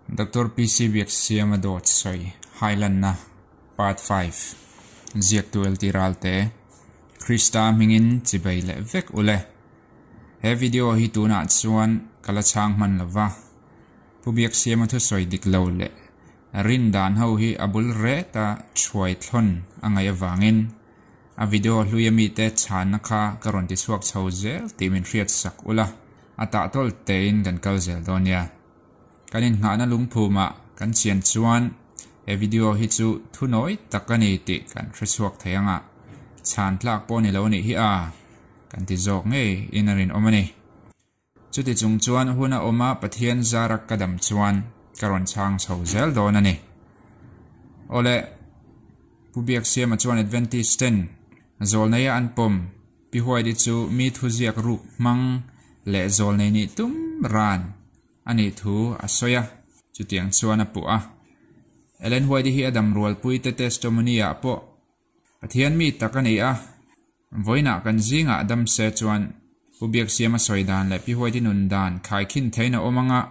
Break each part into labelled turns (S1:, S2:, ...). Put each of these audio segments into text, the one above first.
S1: Doctor PC Biaksiama dawt sawi hailanna Part 5 Ziaktu LT Ralte Krista hmingin chibai leh vek ule. He video hi tunah chuan ka la chhang hman lova. Pu Biaksiama thusawi dik lo leh rin dan ho hi a bul reta thuai thlawn a ngaih avangin a video hluia mite chhanna kha ka rawn ti chhuak chho zel tih min hriat sak ula a tahtawl tein kan kal zel dawn nia. Kan innghahna lungphumah kan chian chuan he video hi chu thunawi tak a ni tih kan hre chhuak thei anga chhan tlak pawh ni lo nih hi a kan ti zawk ngei in a rinawm a ni. Chuti chung chuan hun a awm a Pathian zara ka dam chuan ka rawn chhang chho zel dawn a ni. Awle, Pu Biaksiama chuan Adventist ten zawlneia an pawm Pi Huaidi chu mi thuziak ruk hmang leh zawlnei nih tum ran a nih thu a sawi a, chutiang chuan a puh a. Ellen White hi a dam rualpuite testimony-ah pawh Pathian mi tak a ni a, vawiinah kan zingah dam se chuan Pu Biaksiama sawi dan leh Pi White-i nun dan khaikhin theiin a awm ang a,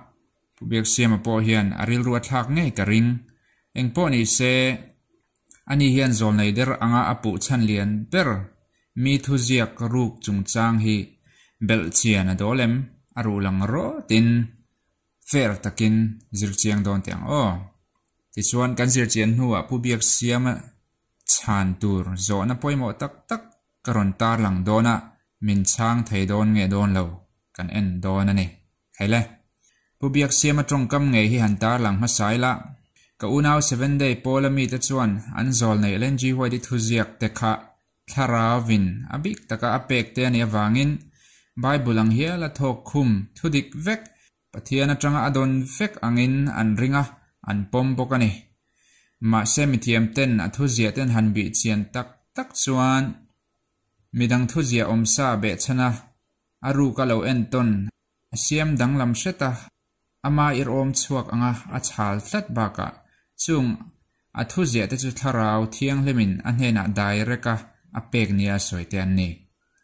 S1: Pu Biaksiama pawh hian a rilru a thlak ngei ka ring. Eng pawh ni se, ani hian zawlnei der anga a puh chhan lian ber mi thuziak ruk chungchang hi belh chian a dawl em? A ruh lang rawtin fair takin zir chiang dawn teh ang aw. Tichuan, kan zir chian hnuah Pu Biaksiama chhan tur zawhna pawimawh tak tak ka rawn tarlang dawn a, min chhang thei dawn nge dawn lo kan en dawn a ni. Heile. Pu Biaksiama tawngkam ngei hi han tarlang hmasa ila, ka unau Seven Day Pawl-a mite chuan an zawl neih Ellen G. White-i thuziak te kha thlarauvin a bik taka a pek te a nih avangin Bible ang hial a thawk khum thudik vek Pathian atanga a dawn vek angin an ring a, an pawm bawk a ni. Mahse mithiam ten a thuziah ten han bih chian tak tak chuan midang thuziah awmsa behchhan a, A ruk a lo entawn, a siam danglam hret a, ama irhawm chhuak anga a chhal tlat bakah chung a thuziah te chu thlarau thianghlimin a hnenah direct a a pek nia a sawi te an ni.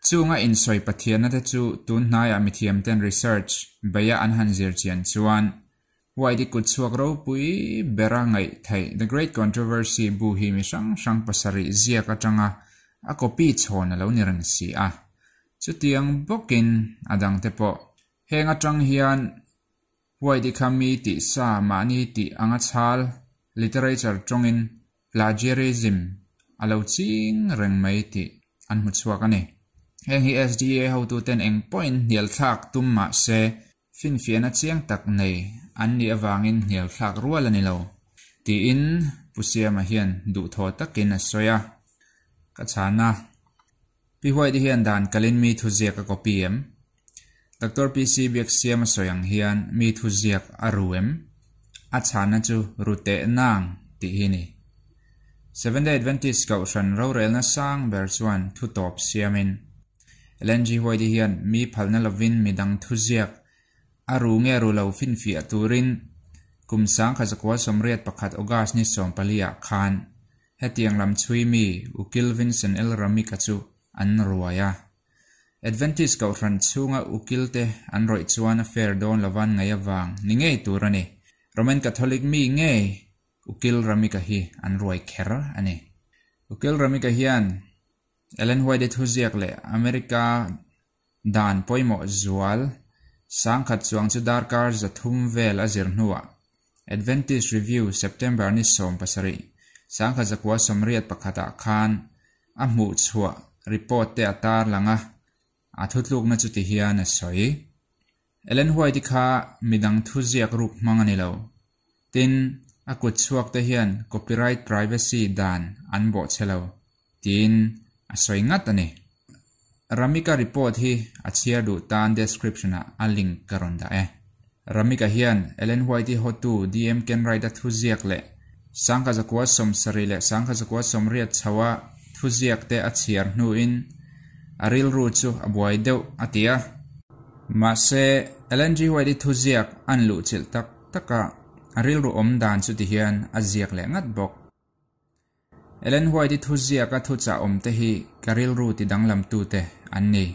S1: Chung a insawi pathianna te chu tun hnaiah mithiam ten research beia an han zir chian chuan White-i kut chhuak ropui bera ngaih theih The Great Controversy bu hi mi hrang hrang pasarih ziak atanga a copy chhawn a lo ni reng si a. Chutiang bawkin a dangte pawh heng atang hian White-i kha mi tih sa mahni tih anga chhal literature tawngin plagiarism a lo ching reng mai tih an hmu chhuak a ni. Heng hi SDA hotuten eng pawhin hnial thlak tum mah se Finfiahna chiang tak nei an nih avangin hnial thlak rual a ni lo, tiin Pu Siama hian duhthaw takin a sawi a. Ka chhan a, Pi White hian dan kalin mi thuziak a copy em? Doctor PC Biaksiama sawi ang hian mi thuziak a ru em? A chhanna chu ru teh nang tih hi ni. Seventh-day Adventist kohhran rorelna sang ber chuan thu tawp siamin Ellen G. White hian mi phalna lovin midang thuziak a ru nge ru lo finfiah turin kum 1981 August ni 14 ah khan hetiang lam chhui mi Ukil Vincent L. Ramika chu an ruai a. Adventist kohhran chhunga ukil te an rawih chuan a fair dawn lovan ngaih avang ni ngei tur a ni. Roman Catholic mi ngei Ukil Ramika hi an ruai kher a ni. Ukil Ramika hian Ellen White-i thuziak leh America dan pawimawh zual sangkhat chuang chu darkar 300 vel a zir hnuah Adventist Review September ni 17, 1981 khan a hmuh chhuah report te a tarlang a, a thutlukna chu ti hian a sawi. Ellen White-i kha midang thuziak ruk hmang a ni lo. Tin, a kut chhuak te hian copyright privacy dan an bawh che lo, tiin a sawi ngat a ni. Ramika report hi a chhiar duh tan description-ah a link ka rawn dah e. Ramika hian Ellen White-i hotu DM Kenwright-a thuziak leh 1970 leh 1980 chhoa thuziak te a chhiar hnuin a rilru chu a buai deuh a ti a. Mahse, Ellen G. White-i thuziak an luhchilh tak tak a, a rilru awm dan chu ti hian a ziak leh ngat bawk. Ellen White-i thuziaka thuchah awmte hi ka rilru ti danglamtute an ni.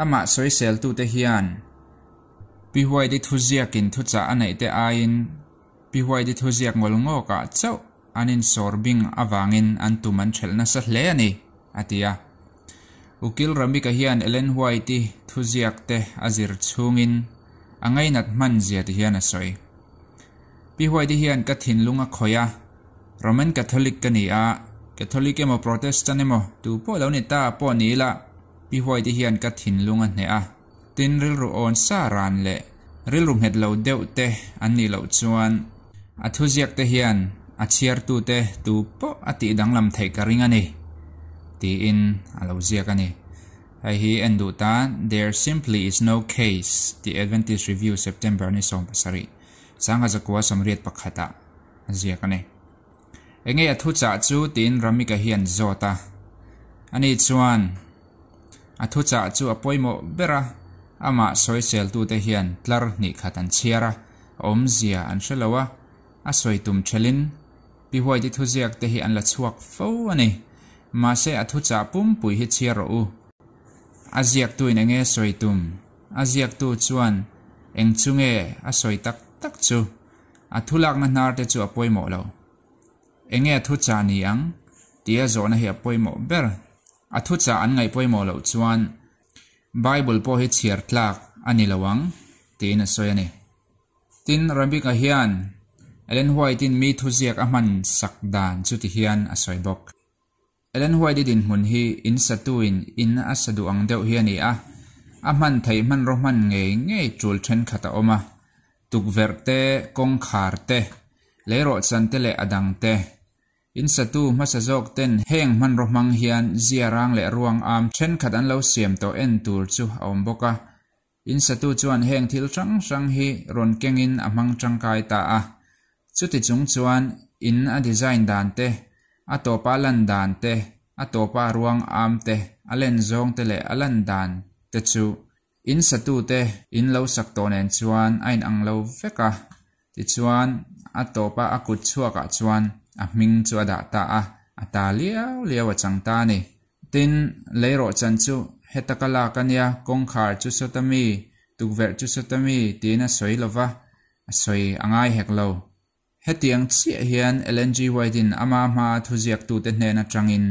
S1: Amah sawiseltute hian Pi White-i thuziakin thuchah a neihte aiin Pi White-i thuziak ngawl ngawkah chauh an insawr bing avangin an tum an ṭhelh nasa hle a ni, a ti a. Ukil Ramika hian Ellen White-i thuziak te a zir chhungin a ngainat hman zia ti hian a sawi. Pi White-i hian ka thinlung a khawih a, Roman Catholic ka ni a, Catholic emaw Protestant emaw tu pawh lo ni ta pawh ni ila, Pi White-i hian ka thinlung a hneh a. Tin, rilru awn sa ran leh rilru nghet lo deuh te an nih loh chuan a thuziak te hian a chhiartute tu pawh a tih danglam theih ka ring a ni, tiin a lo ziak a ni. Hei hi en duh tan There Simply Is No Case tih Adventist Review September ni 17, 1981 ah a ziak a ni. Enge a thuchah chu tiin Ramika hian zawt a. Ani chuan a thuchah chu a pawimawh ber a, amah sawiseltute hian tlar hnih khat an chhiar a, awmzia an hre lo a, a sawi tum thelin Pi Huaiti thuziak te hi an la chhuak fo a ni. Mahse a thuchah pumpui hi chhiar rawh u. A ziaktuin enge sawi tum? A ziaktu chuan eng chu nge a sawi tak tak chu? A thu lakna hnar te chu a pawimawh lo. Enge a thu chah ni ang? Tia zawhna hi a pawimawh ber. A thu chah an ngaih pawimawh loh chuan Bible pawh hi chhiar tlak a ni lo ang, tiin a sawi a ni. Tin, Rebecca hian Ellen White-in mi thuziak a hman sak dan chu ti hian a sawi bawk. Ellen White-i dinhmun hi in satuin in a sa duh ang deuh hi a ni a, a hman theih hmanraw hman ngei ngei tul thenkhat a awm a, tukverh te, kawngkhar te, leirawhchan te leh a dang te. In satu hmasa zawk ten heng hmanraw hmang hian ziarang leh ruang am thenkhat an lo siam tawh en tur chu a awm bawk a. In satu chuan heng thil hrang hrang hi rawn kengin a hmang tangkai ta a. Chuti chung chuan in a design dan te, a tawpa a lan dan te, a tawpa a ruang am te, a len zawng te leh a lan dan te chu in satu te in lo sak tawh nen chuan a inang lo vek a. Tichuan a tawpa a kut chhuakah chuan a hming chu a dah ta a, a ta liau liau a chang ta a ni. Tin, leirawhchan chu heta ka lak a nia, kawngkhar chu sawta mi, tukverh chu sawta mi tiin a sawi lo va, a sawi a ngai hek lo. Hetiang chiah hian Ellen G. White-in ama hmaa thuziaktute hnen atangin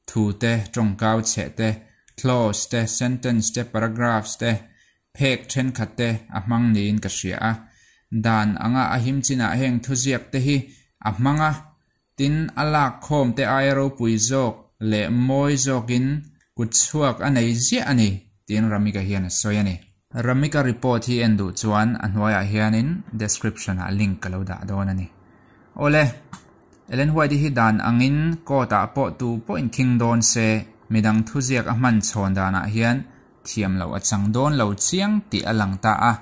S1: thu te, tawngkau chheh te, clause te, sentence te, paragraphs te, phek thenkhat te a hmang niin ka hria a. Dan anga a him chinah heng thuziak te hi a hmang a, Tin, a lak khawm te aia ropui zawk leh mawi zawkin kut chhuak a nei ziah a ni, tiin Ramika hian a sawi a ni. Ramika report hi en duh chuan a hnuaiah hianin description ah link ka lo dah dawn a ni. Awle, Ellen White-i hi dan angin court ah pawh tu pawhin khing dawn se, midang thuziak a hman chhawn danah hian thiam loh a chang dawn lo chiang tih a lang ta a.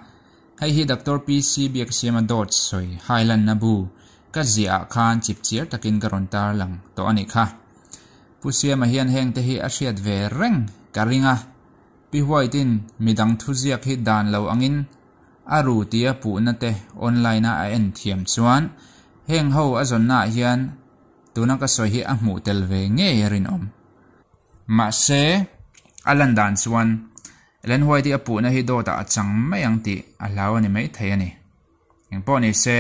S1: Hei hi Doctor PC Biaksiama dawt sawi hailanna bu ka ziah ah khan chipchiar takin ka rawn tarlang tawh a nih kha. Pu Siama hian heng te hi a hriat ve reng ka ring a. Pi White-in midang thuziak hi dan lo angin a ru tia puhna te online-a a en thiam chuan heng ho a zawnna ah hian tuna ka sawi hi a hmuh tel ve ngei a rinawm. Mahse, a lan dan chuan Ellen White-i a puhna hi dawtah a chang mai ang tih a hlau a ni maithei a ni. Engpawh ni se,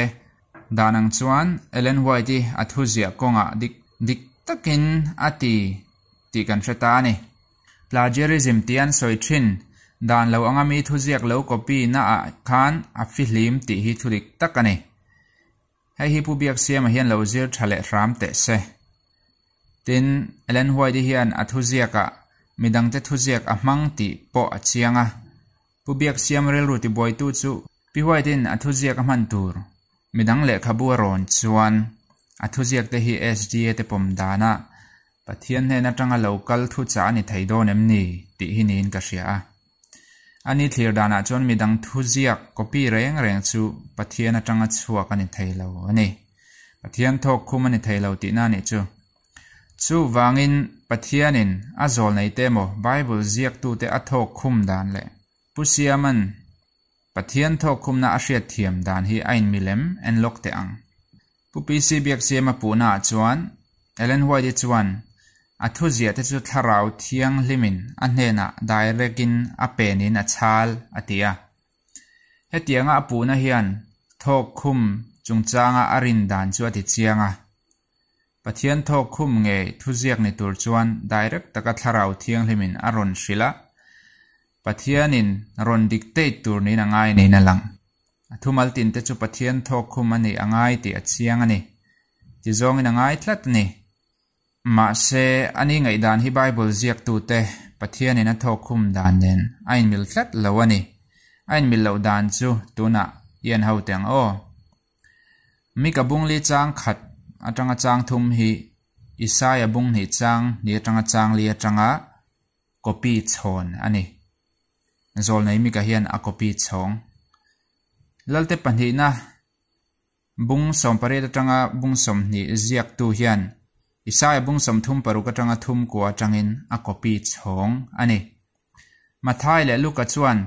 S1: dan ang chuan Ellen White-i a thuziah kawngah dik dik takin a ti tih kan hre ta a ni. Plagiarism tih an sawi thin, dan lo anga mi thuziak lo copy naah khan a fihlim tih hi thu dik tak a ni. Hei hi Pu Biaksiama hian lo zir tha leh hram teh se. Tin, Ellen White-i hian a thuziakah midangte thuziak a hmang tih pawh a chiang a. Pu Biaksiam rilru tibuaitu chu Pi White-in a thuziak a hman tur midang lehkhabu a rawn chuan a thuziakte hi SDA te pawm danah Pathian hnen atanga lo kal thuchah a ni thei dawn em ni tih hi niin ka hria a. A ni thlir danah chuan midang thuziak copy reng reng chu Pathian atanga chhuak a ni thei lo a ni. Pathian thawk khum a ni thei lo tihna a nih chu. Chuvangin Pathianin a zawl nei te emaw Bible ziaktute a thawk khum dan leh Pu Siama'n Pathian thawk khumna a hriat thiam dan hi a inmilem en lawk teh ang. Pu PC Biaksiama puhnaah chuan Ellen White-i chuan a thuziah te chu thlarau thianghlimin a hnenah direct-in a penin a chhal a ti a. Hetianga a puhna hian thawk khum chungchanga a rin dan chu a ti chiang a. Pathian thawk khum ngei thuziak ni tur chuan direct taka Thlarau Thianghlimin a rawn hrilh a, Pathianin rawn dictate tur niin a ngai niin a lang. A thumal tinte chu Pathian thawk khum a nih a ngai tih a chiang a ni. Ti zawngin a ngai tlat a ni. Mahse, a ni ngaihdan hi Bible ziaktute Pathianin a thawk khum dan nen a inmil tlat lo a ni. A inmil loh dan chu tunah i en ho teh ang aw. Mika bungli chang khat atanga chang thum hi Isaia bung hnih chang hnih atanga chang li atanga copy chhawn a ni. Zawlnei Mika hian a copy chhawng. Lalte pahnihna bung 18 atanga bung 20 ziaktu hian Isaia bung 36 atanga thum kua atangin a copy chhawng a ni. Mathai leh Luka chuan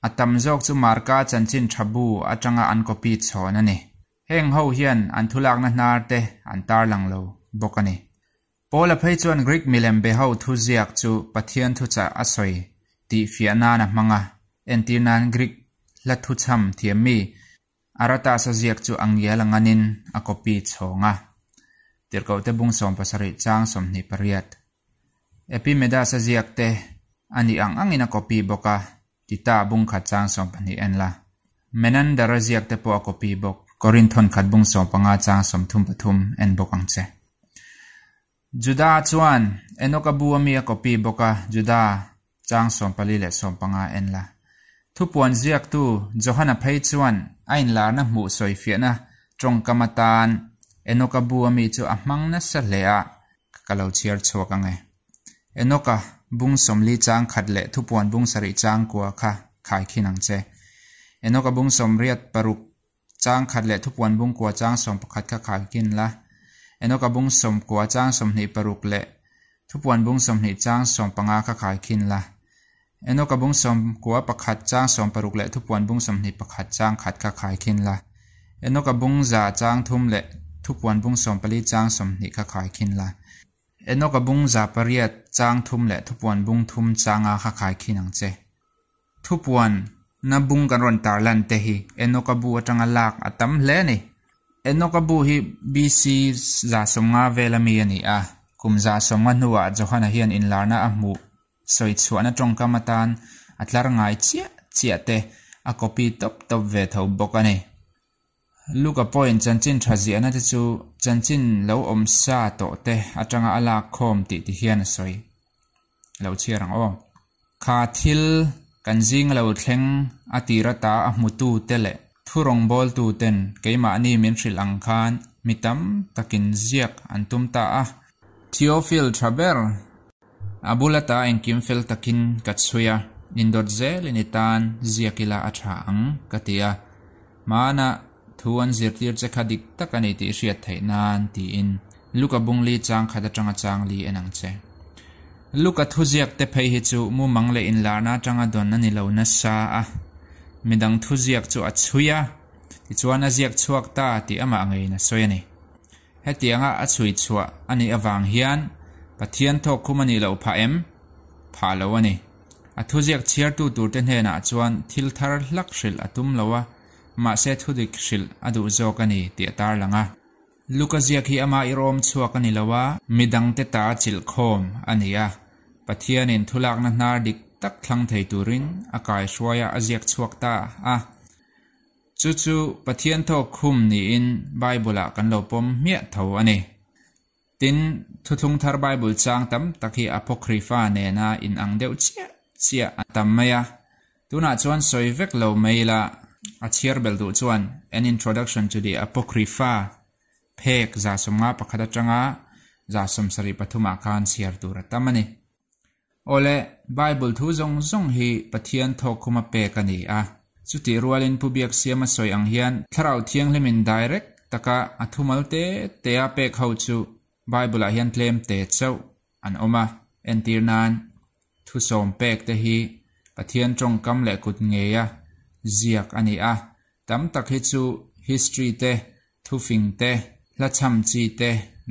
S1: a tam zawk chu Marka chanchin tha bu atanga an copy chhawn a ni. Heng ho hian an thulakna hnar te an tarlang lo bawk a ni. Paula phei chuan Greek milem be ho thuziak chu Pathian thuchah a sawi tih fiah nan a hmang a, entir nan Greek hla thuchham thiam mi Aratas a ziak chu a ngial a nganin a copy chhawng a. Tirhkohte bung 70 chang 28. Epimedas a ziak te a nih ang angin a copy bawk a, Tita bung khat chang 12 en la. Menander a ziak te pawh a copy bawk. Korinth thawn khat bung 15 chang 33 en bawk ang che. Juda chuan Enoka bu a mi a copy bawk a, Juda chang 14 leh 15 en la. Thupuan ziaktu Johana phei chuan a inlarna hmuh sawifiahna tawngkam atan Enoka bu a mi chu a hmang nasa hle a, ka lo chhiar chhuak ang e. Enoka bung 40 chang khat leh thupuan bung 7 chang kua kha khaikhin ang che. Enoka bung 86 chang khat leh thupuan bung kua chang 11 kha khaikhin la. Enoka bung 10 chang 26 leh thupuan bung 20 chang 15 kha khaikhin la. Enoka bung 11 chang 16 leh thupuan bung 21 chang khat kha khaikhin la. Enoka bung za chang thum leh thupuan bung 14 chang 20 kha khaikhin la. Enoka bung za pariat chang thum leh thupuan bung thum changa kha khaikhin ang che. Thupuan na bung kan rawn tarlan te hi Enoka bu atanga lak a tam hle ni. Enoka bu hi BC za sawmnga vel ami a ni a. Kum za sawmnga hnuah Johana hian inlarna a hmuh sawi chhuahna tawngkam atan a tlar ngai chiah chiah te a copy tawp tawp ve tho bawk a ni. Luka pawhin chanchin tha ziahna te chu chanchin lo awm sa tawh te atanga a lak khawm tih ti hian a sawi. Lo chhiar ang aw. Kha thil kan zing lo thleng a tira ta a hmutu te leh thurong bawltu ten keimahni min hrilh ang khan mi tam takin ziak an tum ta a. Theophil tha ber a bula ta engkim fel takin ka chhui a, indawt zelin i tan ziak ila a tha ang ka ti a. Mana thu an zirtir che kha dik tak ani tih hriat theih nan tiin Luka bung li chang khat atanga chang li en ang che. Luka thu ziak te phei hi chu mumang leh inlarna atanga dawn ani lo nasa a. Midang thu ziak chu a chhui a, tichuan a ziak chhuak ta tih amah ngeiin a sawi a ni. Hetianga a chhui chhuah ani awang hian Pathian thawk khum ani lo phah em? Phah lo ani. A thu ziak chhiartu turte hnenah chuan thil thar hlak hrilh a tum lo a, mahse thudik hrilh a duh zawk ani tih a tarlang a. Luka ziak hi ama irawm chhuak ani lo a, midang te ta chilh khawm ani a. Pathianin thulakna hnar dik tak thlang thei turin a kai hruaia a ziak chhuak ta a. Chu chu Pathian thawk khum niin Bible-ah kan lo pawm hmiah tho ani. Tin, thuthlung thar Bible chang tam tak hi Apocrypha nena in ang deuh chiah chiah a tam mai a. Tunah chuan sawi vek lo mai la, a chhiar bel duh chuan An Introduction to the Apocrypha phek za sawmnga pakhat atanga za sawmsarih pathumah khan chhiar tur a tam ani. Awle, Bible thu zawng zawng hi Pathian thawk khum a pek ani a. Chutih rualin Pu Biak Siam a sawi ang hian Thlarau Thianghlimin direct taka a thumal te te a pek ho chu Bible-ah hian tlem te chauh an awm a. Entir nan thu sawm pek te hi Pathian tawngkam leh kut ngei a ziak ani a. Tam tak hi chu history te, thufing te, hla cham chi te,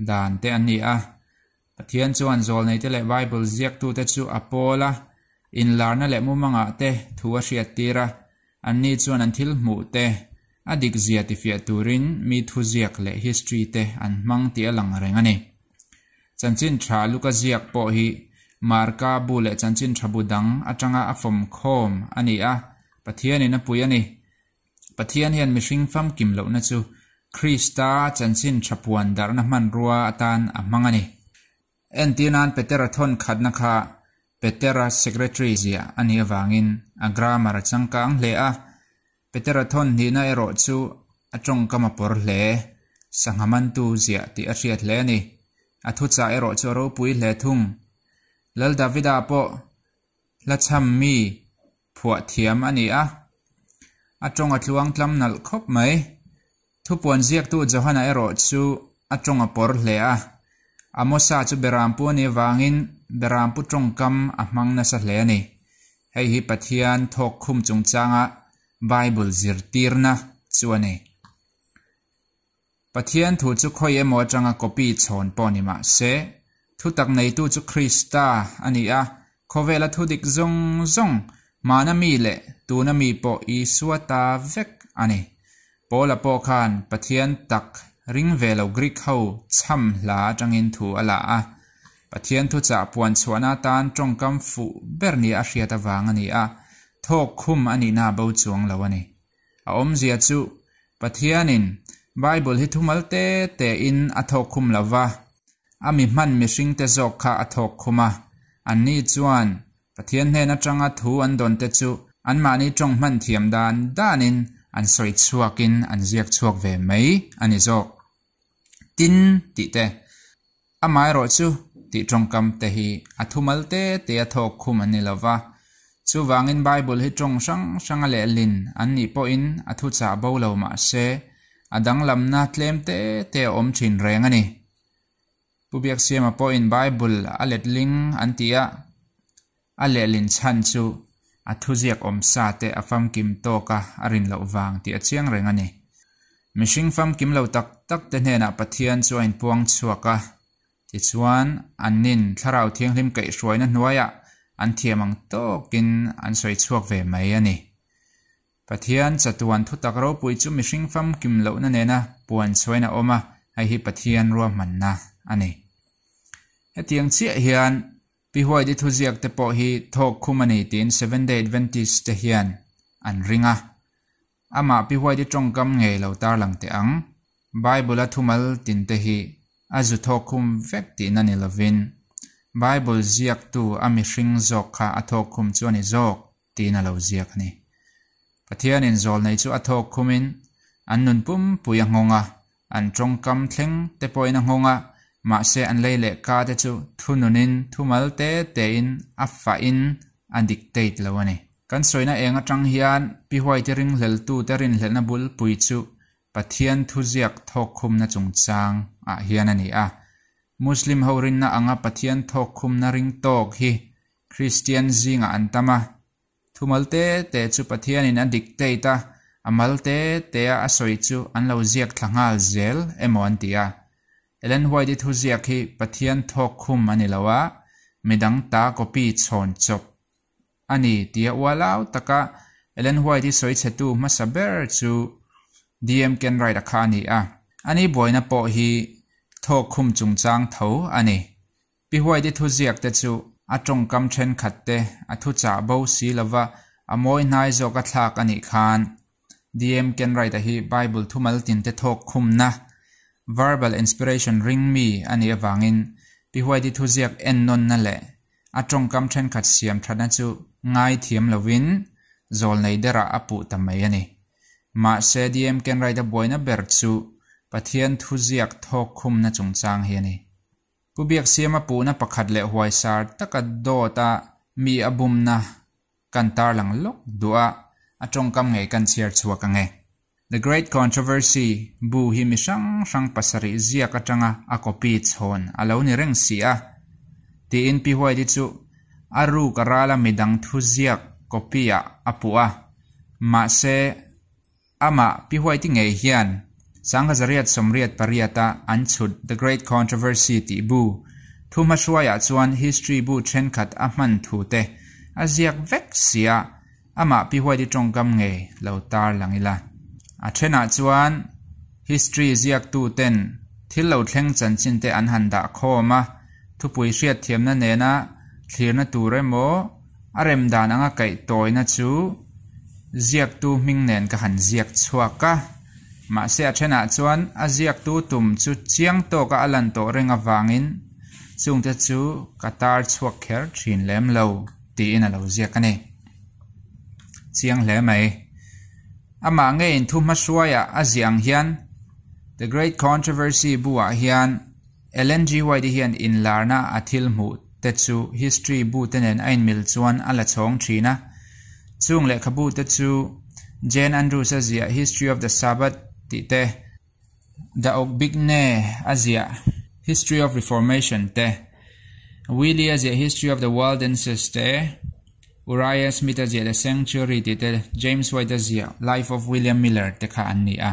S1: dan te an ni a. Pathian chuan zawlnei te leh Bible ziaktu te chu a pawl a, inlarna leh mumangah te thu a hriat tir a, anni chuan an thil hmuh te A dik zia tifiah turin mi thuziak leh history te an hmang tih a lang reng a ni. Chanchin tha Luka ziak pawh hi Marka bu leh chanchin tha bu dang atanga a fawm khawm a ni a, Pathianin a pui a ni. Pathian hian mihring famkim lohna chu Krista chanchin tha puan darhna hmanrua atan a hmang a ni. Entir nan Petera thawn khatna kha Petera secretary ziah a nih avangin a grammar a changkang hle a, Petera thawn hnihna erawh chu a tawngkam a pawr hle, sangha mantu ziah tih a hriat hle a ni. A thuchah erawh chu a ropui hle thung. Lal Davida pawh hla chham mi phuah thiam a ni a, a tawng a tluang tlam nalh khawp mai. Thupuan ziaktu Johana erawh chu a tawng a pawr hle a, Amosa chu Berampu a nih avangin Berampu tawngkam a hmang nasa hle a ni. Hei hi Pathian thawk khum chungchanga Bible zirtirna chu a ni. Pathian thu chu khawi emaw atanga copy chhawn pawh ni mah se, thutak neitu chu Krista a ni a, khawvela thu dik zawng zawng, hmana mi leh tuna mi pawh Isua ta vek a ni. Paula pawh khan Pathian tak ring ve lo Greek ho chham hla atangin thu a la a, Pathian thuchah puan chhuahna atan tawngkam fuh ber nia a hriat avang a ni a, thawk khum a nihna a bo chuang lo a ni. A awmzia chu Pathianin Bible hi thumal te tein a thawk khum lo va, a mi hman mihringte zawk kha a thawk khum a. Anni chuan Pathian hnen atanga thu an dawn te chu anmahni tawng hman thiam dan danin an sawi chhuakin an ziak chhuak ve mai a ni zawk. Tin tih te, Amaherawhchu, tih tawngkam te hi a thumal te te a thawk khum an ni lo va. Chuvangin Bible hi tawng hrang hranga lehlin an nih pawhin a thuchah bo lo mah se, a danglamna tlem te te a awm thin reng a ni. Pu Biaksiama pawhin Bible a letling an ti a, a lehlin chhan chu a thuziak awm sa te a famkim tawk a a rin loh vang tih a chiang reng a ni. Mihring famkim lo tak tak te hnenah Pathian chu a inpuang chhuak a, tichuan annin Thlarau Thianghlim kaihhruaina hnuaiah an thiam ang tawkin an sawi chhuak ve mai a ni. Pathian chatuan thutak ropui chu mihring famkim lohna nena puan chhuain a awm a, hei hi Pathian ruahmanna a ni. Hetiang chiah hian Pi Huaidi thuziak te pawh hi thawk khum a ni tiin Seventh Day Adventist te hian an ring a. Amah Pi Huaidi tawngkam ngei lo tarlang teh ang. Bible-a thumal tin te hi a zu thawk khum vek tihna ni lovin Bible ziaktu a mihring zawk kha a thawk khum chu a ni zawk tiin a lo ziak a ni. Pathianin zawlnei chu a thawk khumin an nun pumpui a nghawng a, An tawngkam thleng te pawhin a nghawng a, mahse an lei leh ka te chu thununin thumal te tein a fahin a dictate lo a ni. Kan sawina eng atang hian Pi Huaite ringhleltute rinhlelhna bulpui chu Pathian thuziak thawkkhumna chungchang ah hian a ni a. Muslim ho rinna anga Pathian thawkkhumna ring tawk hi Kristian zingah an tam a, Thumal te te chu Pathianin a dictate a, a mal te te a a sawi chu an lo ziak thla nghal zel emaw an ti a. Ellen White-i thuziak hi Pathian thawk khum a ni lo a, midang ta copy chhawn chawp a ni tia ualau taka Ellen White-i sawi chhetu hmasa ber chu DM Kenwright-a kha a ni a. Ani buaina pawh hi thawk khum chungchang tho a ni. Pi Huaite thuziak te chu a tawngkam thenkhat te a thuchah bo si lova a mawi hnai zawk a thlak a nih khan DM Kenwright-a hi Bible thumal tin te thawk khumna, verbal inspiration, ring mi a nih avangin Pi Huaite thuziak ennawnna leh a tawngkam thenkhat siam thatna chu ngaithiam lovin zawlnei derah a puh ta mai a ni. Mahse DM Kenwright-a buaina ber chu Pathian thuziak thawk khumna chungchang hi a ni. Pu Biaksiama puhna pakhat leh huaisar taka dawta mi a bumna kan tarlang lawk duh a, a tawngkam ngei kan chhiar chhuak ang e. The Great Controversy bu hi mi hrang hrang pasarih ziak atanga a copy chhawn a lo ni reng si a, tiin Pi Huaidi chu a ruk a rala midang thuziak copy-ah a puh a, mahse, Amah, Pi Huaiti ngei hian Sanghazariat 88 a an chhut The Great Controversy tih bu thu hmahruaiah chuan history bu thenkhat a hman thu te a ziak vek si a, amah Pi Huaiti tawngkam ngei lo tar lang ila. A thenah chuan history ziaktu ten thil lo thleng chanchin te an han dah khawm a, thupui hriatthiamna nena thlirna tur emaw a rem dan anga kaih tawina chu ziaktu hming nen ka han ziak chhuak a. Mahse a thenah chuan a ziaktu tum chu chiang tawka a lan tawh reng avangin chungte chu ka tar chhuak kher thin lem lo tiin a lo ziak a ni. Chiang hle mai. Amah ngeiin thu hmahruaiah a ziah ang hian The Great Controversy bu-ah hian Ellen G. White-i hian inlarna a thil hmuh te chu history bu te nen a inmil chuan a la chhawng thin a. Chung lehkhabu te chu Jane Andrews-a ziah History of the Sabbath tih te, The Ogbikne a ziah History of Reformation te, Willie-a ziah History of the Waldenses te, Uriah Smith-a ziah The Sanctuary tih te, James White-a ziah Life of William Miller te kha an ni a.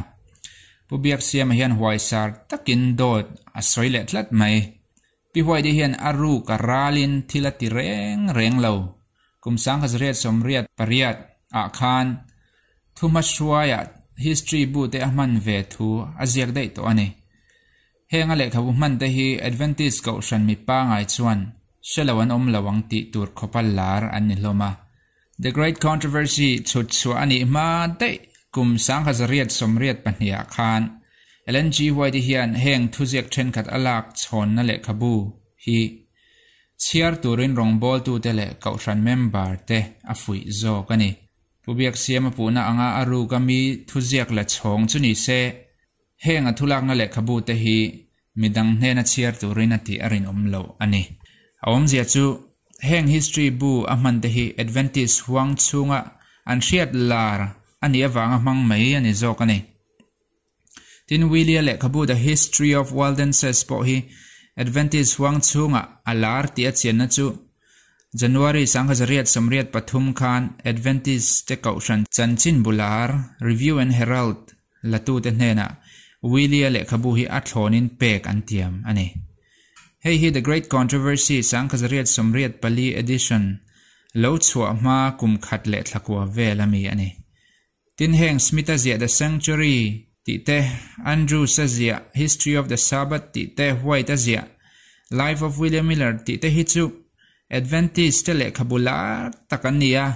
S1: Pu Biaksiama hian huaisar takin dawt a sawi leh tlat mai. Pi Huaidi hian a ruk a ralin thil a ti reng reng lo. Kum 1998 ah khan thuhmahruaiah history bu te a hman ve thu a ziak daih tawh a ni. Heng a lehkhabu hman te hi Adventist Kohhran mi pangai chuan hre lo an awm lo ang tih tur khawpa lar an ni hlawm a. The Great Controversy chhut chhuah a nih hma daih kum 1982 ah khan Ellen G. White-i hian heng thuziak thenkhat a lak chhawnna lehkhabu hi chhiar turin rawngbawltute leh kohhran member te a fuih zawk a ni. Pu Biaksiama puhna anga a ruk a mi thuziak la chhawng chu ni se, heng a thulakna lehkhabu te hi midang hnena chhiar turin a tih a rinawm loh a ni. A awmzia chu heng history bu a hman te hi Adventist huang chhunga an hriat lar a nih avanga hmang mai a ni zawk a ni. Tin, Willie-a lehkhabu The History of Waldenses pawh hi Adventist huang chhungah a lar tih a chianna chu January 1983 khan Adventist te kohhran chanchinbu lar Review and Herald latute hnenah Willie-a lehkhabu hi a thlawnin pek an tiam a ni. Hei hi The Great Controversy 1984 edition lo chhuah hma kum khat leh thlakua vel a mi a ni. Tin heng Smith-a ziah The Sanctuary tih te, Andrews-a ziah History of the Sabbath tih te, White-a ziah Life of William Miller tih te hi chu Adventist te lehkhabu lar tak an ni a,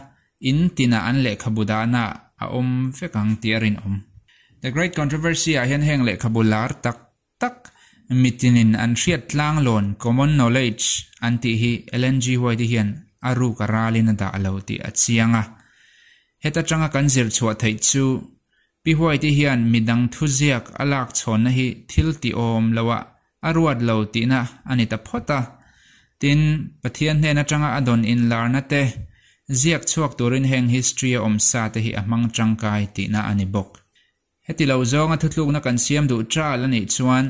S1: in tinah an lehkhabu dahna a awm vek ang tih a rinawm. The Great Controversy ah hian heng lehkhabu lar tak tak mitinin an hriat tlanglawn, common knowledge, an tih hi Ellen G. White-i hian a ruk a ralin a dah lo tih a chiang a. Heta tanga kan zir chhuah theih chu Pi White-i hian midang thuziak a lak chhawnna hi thil tihawm loah a ruat lo tihna a ni ta phawt a. Tin, Pathian hnen atanga a dawn inlarna te ziak chhuak turin heng history a awm sa te hi a hmang tangkai tihna a ni bawk. Heti lo zawnga thutlukna kan siam duh ṭal a nih chuan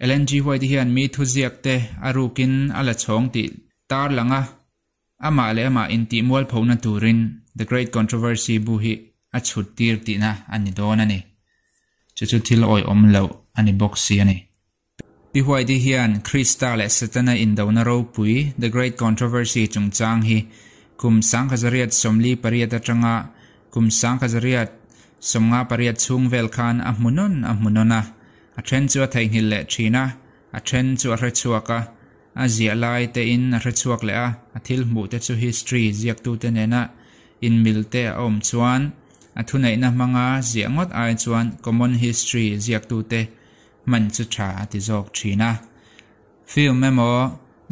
S1: Ellen G. White hian mi thuziak te a rukin a la chhawng tih tarlang a, amah leh amah intih mualphona turin The Great Controversy bu hi a chhut tir tihna a ni dawn a ni. Chu chu thil awihawm loh a ni bawk si a ni. Pi White-i hian Krista leh Setana indona ropui, The Great Controversy, chungchang hi kum 1948 atanga kum 1958 chhung vel khan a hmu nawn a hmu nawn a. A then chu a theihnghilh leh thin a, a then chu a hre chhuak a, a ziah lai tein a hre chhuak leh a, a thil hmuh te chu history ziaktute nena inmil te a awm chuan a thuneihna hmanga ziah ngawt ai chuan common history ziaktute hman chu tha a ti zawk thin a. Film emaw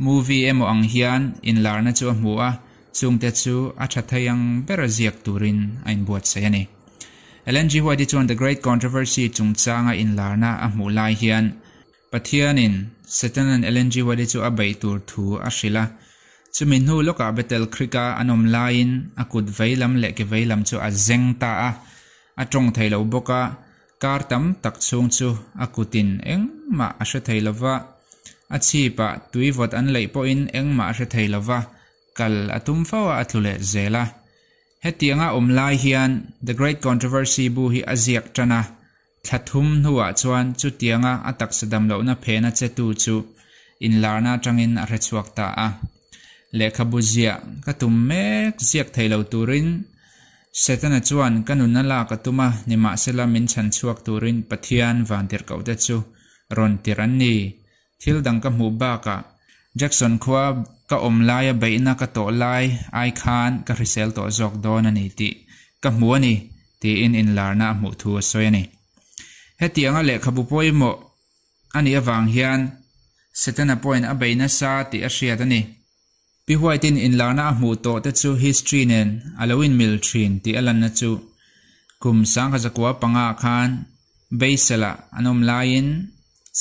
S1: movie emaw ang hian inlarna chu a hmu a, chungte chu a tha thei ang bera ziak turin a inbuatsaih a ni. Ellen G. White-i chuan The Great Controversy chungchanga inlarna a hmuh lai hian Pathianin Setanan Ellen G. White-i chu a beih tur thu a hrilh a. Chumi hnu lawkah Bethel Creek-a an awm laiin a kut veilam leh ke veilam chu a zeng ta a, a tawng thei lo bawk a, Kar tam tak chhung chu a kutin engmah a hre thei lova, a chhipah tui vawt an leih pawhin engmah a hre thei lova, kal a tum fo a, a tlu leh zel a. Hetianga awm lai hian The Great Controversy bu hi a ziak tan a, thla thum hnuah chuan chutianga a taksa damlohna phena chetu chu inlarna atangin a hre chhuak ta a. Lehkhabu ziah ka tum mek ziak thei lo turin. Setana chuan ka nunna lak a tum a, nimahsela min chhan chhuak turin Pathian vantirhkohte chu rawn tir an ni. Thil dang ka hmuh bakah Jackson khua ka awm laia beihna ka tawh lai ai khan ka hrisel tawh zawk dawn a ni tih ka hmu a ni, tiin inlarna a hmuh thu a sawi a ni. Hetianga lehkhabu pawimawh a nih avang hian Setana pawhin a bei nasa tih a hriat a ni. Pi White-in inlarna a hmuh tawh te chu history nen a lo inmil thin tih a lanna chu kum 1905 khan Basel-ah an awm laiin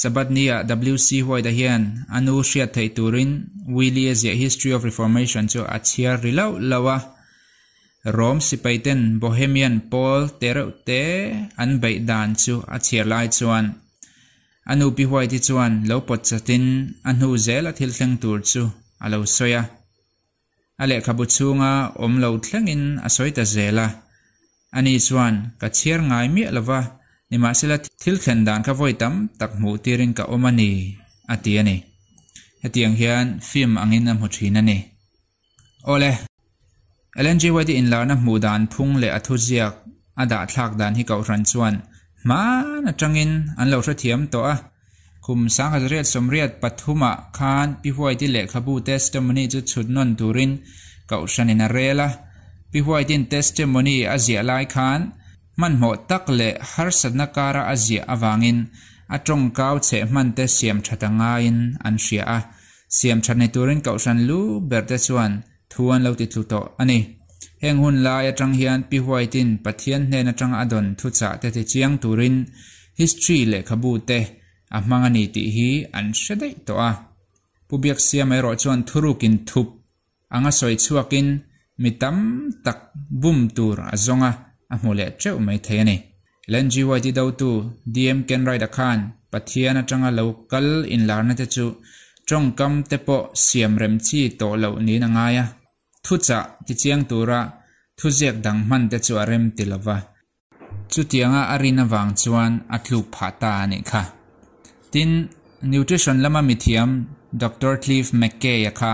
S1: Sabbath ni-ah WC White-a hian a nu hriat theih turin Willie-a ziah History of Reformation chu a chhiar ri lauh lauh a. Rom sipaiten Bohemian pawl te reuh te an beih dan chu a chhiar lai chuan A nu Pi White-i chuan lo pawt chatin a hnu zela thil thleng tur chu a lo sawi a. A lehkhabu chhunga awm lo thlengin a sawi ta zel a. Ani chuan, Ka chhiar ngai miah lo va, nimahsela thil thlen dan kha vawi tam tak hmuh tirin ka awm a ni, a ti a ni. Hetiang hian film angin a hmu thin a ni. Awle, Ellen G. White-i inlarna hmuh dan phung leh a thuziak a dahthlak dan hi Kohhran chuan hman atangin an lo hrethiam tawh a. Kum 1983 ah khan Pi White-i lehkhabu Testimony chu chhut nawn turin Kohhranin a rel a. Pi White-in Testimony a ziah lai khan hmanhmawh tak leh harsatna kara a ziah avangin a tawngkau chheh hmante siam that a ngaiin an hria a. Siam that ni turin Kohhran lu berte chuan thu an lo ti tlu tawh a ni. Heng hun lai atang hian Pi White-in Pathian hnen atanga a dawn thuchah te tichiang turin History lehkhabu te a hmang a ni tih hi an hre daih tawh a. Pu Biaksiama erawh chuan thurukin thup anga sawi chhuakin mi tam tak bum tur a zawng a, a hmu leh teuh mai thei a ni. Ellen G. White-i dotu DM. Kenwright-a khan Pathian atanga lo kal inlarna te chu tawngkam te pawh siam rem chi tawh loh niin a ngai a, thuchah tichiang tura thuziak dang hman te chu a rem ti lo va. Chutianga a rin avang chuan a tluk phah ta a nih kha. Tin, nutrition lama mithiam Doctor Cliff McKay-a kha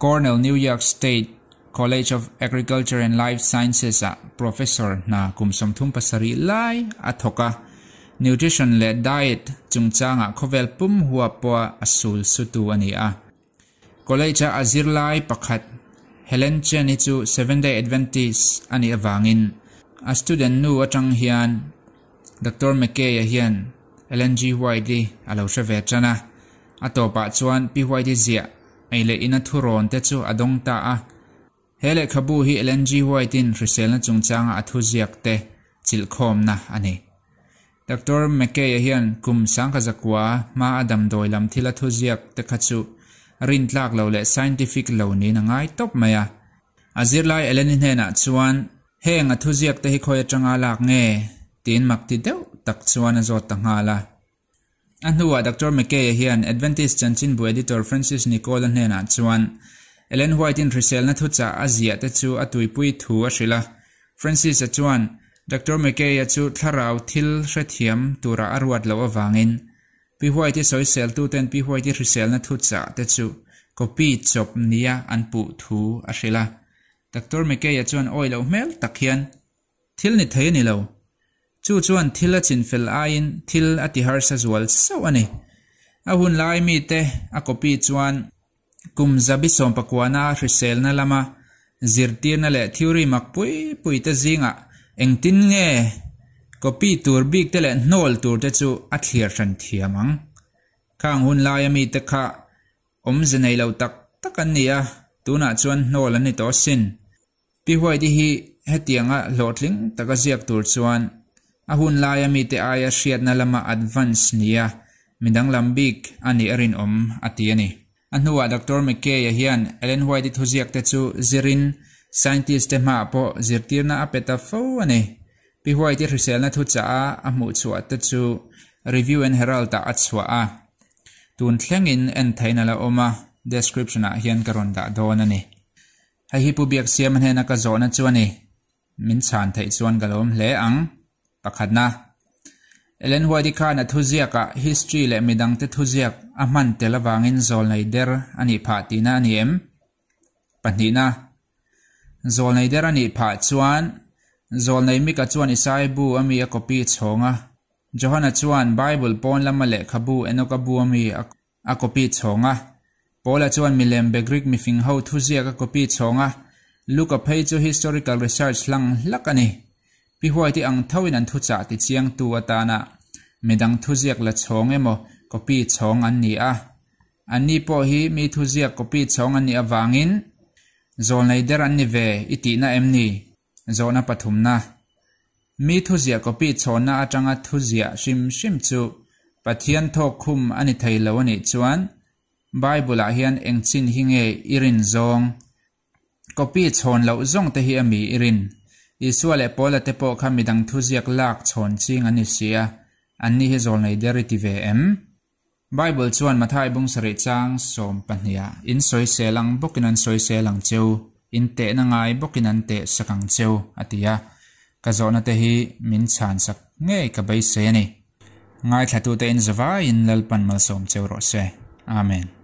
S1: Cornell New York State College of Agriculture and Life Sciences-ah professor hna kum 37 lai a thawk a, nutrition leh diet chungchangah khawvel pum huap pawha a sul sutu a ni a. College-a a zirlai pakhat Helen Chen-i chu Seventh-day Adventist a nih avangin a student nu atang hian Doctor McKay-a hian Ellen G. White-i a lo hre ve tan a. A tawpah chuan Pi White-i ziah ei leh ina thurawn te chu a dawng ta a. He lehkhabu hi Ellen G. White-in hriselna chungchanga a thuziak te chilhkhawmna a ni. Doctor McKay-a hian kum 1900 hma a damdawi lam thila thuziak te kha chu rintlak lo leh scientific lo niin a ngai tawp mai a. A zirlai Ellen-i hnenah chuan, Heng a thuziak te hi khawi atanga lak nge? tiin mak ti deuh tak chuan a zawt ta nghal a. A hnuah Doctor McKay-a hian Adventist chanchinbu editor Francis Nicola hnenah chuan Ellen White-in hriselna thuchah a ziah te chu a tuipui thu a hrilh a. Francis-a chuan Doctor McKay-a chu thlarau thil hrethiam turah a ruat loh avangin Pi White-i sawiseltuten Pi White-i hriselna thuchah te chu copy chawp nia an puh thu a hrilh a. Doctor McKay-a chuan awi loh hmel tak hian Thil ni thei a ni lo. Chu chuan thil a chinfel aiin thil a ti harsa zual sauh a ni. A hun lai mite a copy chuan kum zabi sawmpakuana hriselna lama zirtirna leh theory mak pui pui te zingah engtin nge copy tur bik te leh hnawl tur te chu a thlir hran thiam ang. Khang hun laia mite kha Awmze nei lo tak tak an ni a, tunah chuan hnawl an ni tawh asin. Pi White-i hi hetianga hlawhtling taka ziak tur chuan a hun laia mite aia hriatna lama advance nia mi danglam bik a nih a rinawm a ti a ni. A hnuah Doctor McKay-a hian Ellen White-i thuziakte chu zirin scientist te hmaah pawh zirtirna a pe ta fo a ni. Pi White-i hriselna thuchah a a hmuhchhuah te chu Review and Herald-ah a chhuah a. Tun thlengin en theihna la awm a, description ah hian ka rawn dah dawn a ni. Hei hi Pu Biaksiama hnena ka zawhna chu a ni. Min chhan theih chuan ka lawm hle ang. Pakhatna, Ellen White-i khan a thuziakah history leh midangte thuziak a hman tel avangin zawlnei der a nih phah tihna a ni em? Pahnihna, Zawlnei der a nih phah chuan Zawlnei Mika chuan Isaia bu a mi a copy chhawng a, Johana chuan Bible pawn lama lehkhabu Enoka bu a mi a copy chhawng a, Paula chuan milem be Greek mifing ho thuziak a copy chhawng a, Luka phei chu historical research hlang hlak a ni. Pi Huaiti ang thoin an thuchah tichiangtu atana midang thuziak la chhawng emaw copy chhawng an ni a. Anni pawh hi mi thuziak copy chhawng an nih avangin zawlnei der an ni ve i tihna em ni? Zawhna pathumna. Mi thuziah copy chhawnna atanga thuziah hrim hrim chu Pathian thawk khum a ni thei lo a nih chuan Bible-ah hian eng chin hi nge i rin zawng? Copy chhawn loh zawng te hi a mi i rin? Isua leh Paula te pawh kha midang thuziak lak chhawn ching an ni si a, anni hi zawlnei der i ti ve em? Bible chuan Mathai bung sarih chang 12ah, In sawisel ang bawkin an sawisel ang cheu, in tehna ngai bawkin an teh sak ang cheu, a ti a. Ka zawhna te hi min chhan sak ngei ka beisei a ni. Ngaithlatute in zavaiin Lalpan malsawm cheu rawh se. Amen.